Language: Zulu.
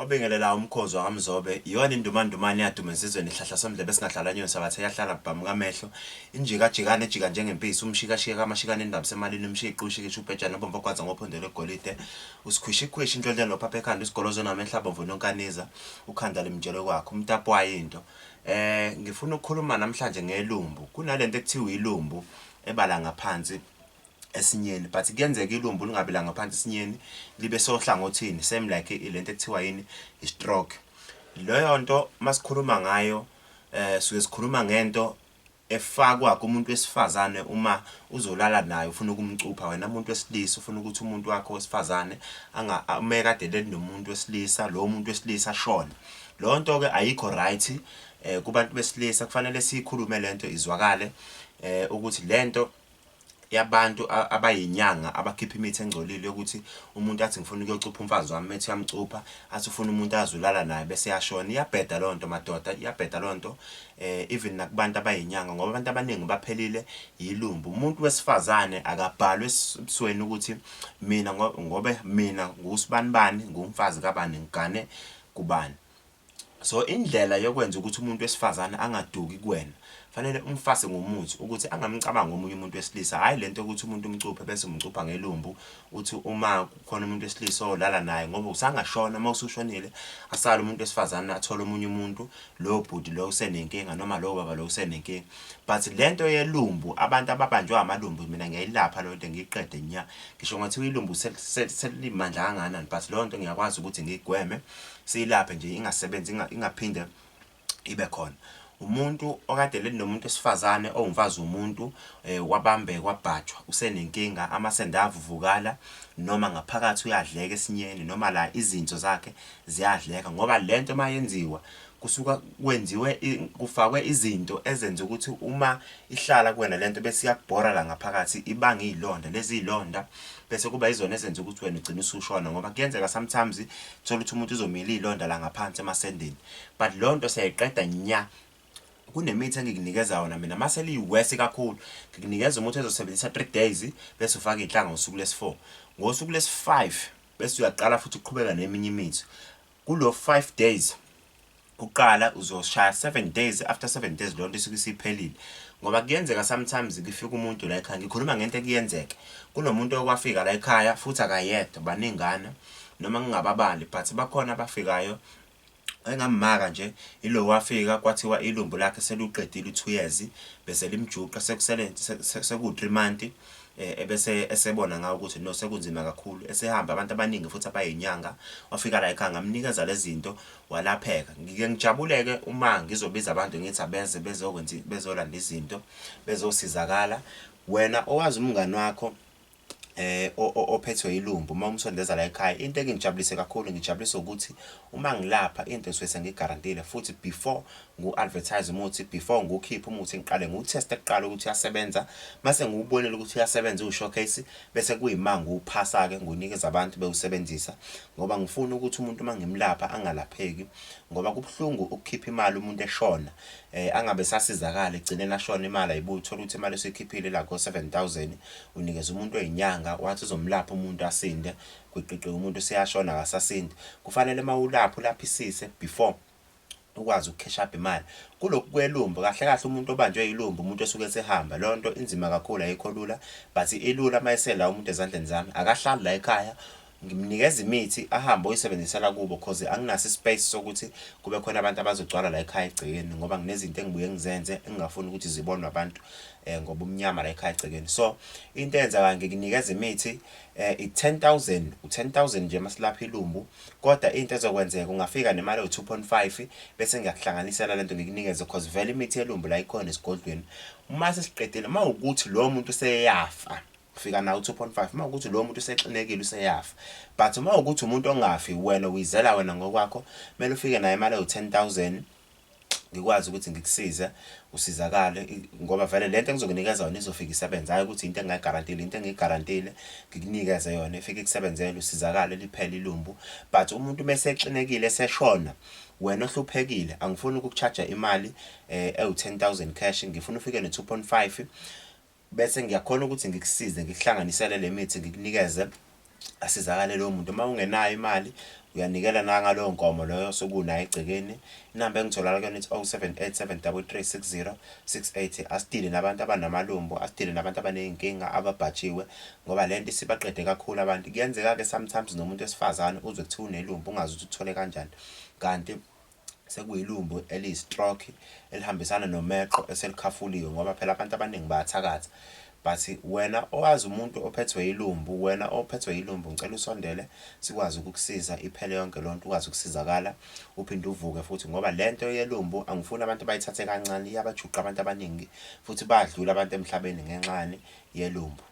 Obingelela umkhozi wakaMzobe, iyona indumandumane eyaduma ensizweni ihlahla somdlebe esingadlalwa nyoni sabathe yahlala bhamu kamehlo, injikajikane ejika njengempisi, umshikashika kamashikane indaba semalini, umshiqi ushikisha ubhejane obomvu ogwaza ngophondo lwegolide, usikhwishikhwishi inhlonhlelo nophapha ekhanda, usigolozo onamehlo abomvu nonkaniza, ukhanda limtshele kwakhe, umtapo wayinto. Ngifuna ukukhuluma namhlanje ngelumbu. Kunalento ekuthiwa ilumbu ebala ngaphansi esinyeni but kuyenzeka ilumbu lingabi la ngaphansi esinyeni, libe sohlangothini, same like lento ekuthiwa yini, i-stroke. Leyo nto masikhuluma ngayo suke sikhuluma ngento efakwa kumuntu wesifazane uma uzolala naye ufuna ukumcupha wena muntu wesilisa, ufuna ukuthi umuntu wakho wesifazane anga uma kade elele nomuntu wesilisa, lowo muntu wesilisa ashone. Leyo nto ke ayikho right kubantu besilisa, kufanele siyikhulume lento izwakale ukuthi lento yabantu abayinyanga abakhipha imithi engcolile yokuthi umuntu athi ngifuna ukuyocupha umfazi wami, methi uyamcupha athi ufuna umuntu azolala naye bese yashona. Iyabheda leyo nto madoda, iyabheda leyo nto even nakubantu abayinyanga, ngoba abantu abaningi baphelile yilumbu. Umuntu wesifazane akabhalwe ebusweni ukuthi mina ngobe mina ngusibanibani, ngumfazi kabani, ngigane kubani. So indlela yokwenza ukuthi umuntu wesifazane angaduki kuwena, fanele umfase ngomuthi ukuthi angamcabangi omunye umuntu wesilisa. Hhayi lento yokuthi umuntu umcuphe bese umcupha ngelumbu, uthi uma kukhona umuntu wesilisa olala naye ngoba usangashona, uma usushonile asale umuntu wesifazane athole omunye umuntu, lowo bhuti lo usenenkinga noma lowo baba lo usenenkinga. But lento yelumbu, abantu ababanjwe amalumbu, mina ngiyayilapha leyo nto ngiyiqede nya. Ngisho ngathiwa ilumbu selimandla kangakanani, but leyo nto ngiyakwazi ukuthi ngiyigweme, siyilaphe nje ingasebenzi, ingaphinde ibe khona. Umuntu okade elele nomuntu wesifazane owumfazi womuntu, wabambeka wabhajwa, usenenkinga, amasende ayavuvukala noma ngaphakathi uyadleka esinyeni noma la izinso zakhe ziyadleka, ngoba lento uma yenziwa kusuka kwenziwe kufakwe izinto ezenza ukuthi uma ihlala kuwena lento bese iyakubhora la ngaphakathi, ibanga iy'londa, lezi y'londa bese kuba yizona ezenza ukuthi wena ugcine usushona, ngoba kuyenzeka sometimes uthole ukuthi umuntu uzomila iy'londa la ngaphansi emasendeni. But leyo nto siyayiqeda nya. Kunemithi engikunikeza yona mina mase liyiwesi kakhulu, ngikunikeza umuthi ozosebenzisa 3 days bese ufaka iy'nhlanga ngosuku lesi-4, ngosuku lesi-5 bese uyaqala futhi uqhubeka neminye imithi. Kulo 5 days kuqala uzoshaya 7 days, after 7 days leyo nto isuke isiphelile, ngoba kuyenzeka sometimes kufika umuntu la ekhaya, ngikhuluma ngento ekuyenzeka, kunomuntu okwafika la ekhaya futhi akayedwa, baningana noma ngingababali, but bakhona abafikayo engammaka nje. Ilo wafika kwathiwa ilumbu lakhe seluqedile u-2 years bese limjuqa, sekusele seku-3 month, ebese esebona ngawo ukuthi no, sekunzima kakhulu, esehamba abantu abaningi futhi abayinyanga. Wafika la ekhaya, ngamnikeza lezi zinto, walapheka. Ngike ngijabuleke uma ngizobiza abantu ngithi abeze bezokwenza, bezolanda izinto, bezosizakala. Wena owazi umngani wakho ophethwe ilumbu, uma umsondeza la ekhaya, into engingijabulise kakhulu, ngijabulisa ukuthi uma ngilapha into ngisuke sengiyigarantile, futhi before ngu-advertise umuthi, before ngiwukhiphe umuthi, ngiqale ngiwutheste kuqala ukuthi uyasebenza. Mase ngiwubonile ukuthi uyasebenza, uwu-showcase, bese kuyima ngiwuphasa-ke ngiwunikeza abantu bewusebenzisa, ngoba ngifuna ukuthi umuntu uma ngimlapha angalapheki, ngoba kubuhlungu ukukhipha imali umuntu eshona, angabe esasizakala, egcineni ashone imali ayibuyi. Uthole ukuthi imali osuyikhiphile la ko-7000 unikeza umuntu oyinyanga wathi uzomlapha umuntu asinde, gwiqiqi umuntu useyashona akasasindi. Kufanele uma ulapha ulaphisise before ukwazi uku-cash up imali. Kulokhu kwelumbu, kahle kahle umuntu obanjwe yilumbu umuntu osuke esehamba, leyo nto inzima kakhulu, ayikho lula, but ilula uma esela umuntu ezandleni zami, akahlali la ekhaya, ngimnikeza imithi ahambe oyisebenzisela kubo, cause anginaso ispace sokuthi kube khona abantu abazogcwala la ekhaya egcekeni, ngoba nginezinto engibuye ngizenze engingafuni ukuthi zibonwe abantu ngoba umnyama la ekhaya egcekeni. So into eyenzekayo, ngikunikeza imithi i-10,000, u-10,000 nje masilapha ilumbu, kodwa into ezokwenzeka ungafika nemali ewu-2.5 bese ngiyakuhlanganisela lento ngikunikeze, cause vele imithi yelumbu la ikhona esigodlweni. Uma sesiqedile, uma ukuthi lowo muntu useyafa, ufika nawo u-2.5. Uma ukuthi lowo muntu usexinekile useyafa, but uma ukuthi umuntu ongafi, wena uyizela wena ngokwakho, kumele ufike naye imali ewu-10,000 ngikwazi ukuthi ngikusize usizakale, ngoba vele lento engizokunikeza yona izofika isebenze, hhayi ukuthi into engingayigarantile. Into engiyigarantile ngikunikeze yona ifike ikusebenzele, usizakale, liphele ilumbu. But umuntu uma esexinekile eseshona, wena ohluphekile, angifuni ukuku-charge imali ewu-10,000 cash, ngifuna ufike ne-2.5 bese ngiyakhona ukuthi ngikusize, ngikuhlanganisele le mithi, ngikunikeze, asizakale lowo muntu. Uma ungenayo imali Uyanikela nangaloyo nkomo loyo osuke unayo egcekeni. Inamba engitholakala kuyona ithi 0787336068. Asidile nabantu abanamalumbo, asidile nabantu abaney'nkinga ababhatshiwe ngoba le nto isibaqede kakhulu abantu. Kuyenzeka-ke sometimes nomuntu wesifazane uzwe kuthiwa unelumbo ungazi ukuthi uthole kanjani kanti sekuyilumbo eliyi-stroke elihambisana nomeqo eselikhafuliwe ngoba phela abantu abaningi bayathakatha. But wena owazi umuntu ophethwe yilumbu, wena ophethwe yilumbu ngicela usondele sikwazi ukukusiza iphele yonke lonto ukwazi ukusizakala uphinde uvuke futhi ngoba lento yelumbu angifuni abantu bayithathe kancane iyabajuqa abantu abaningi futhi badlula abantu emhlabeni ngenxani yelumbu.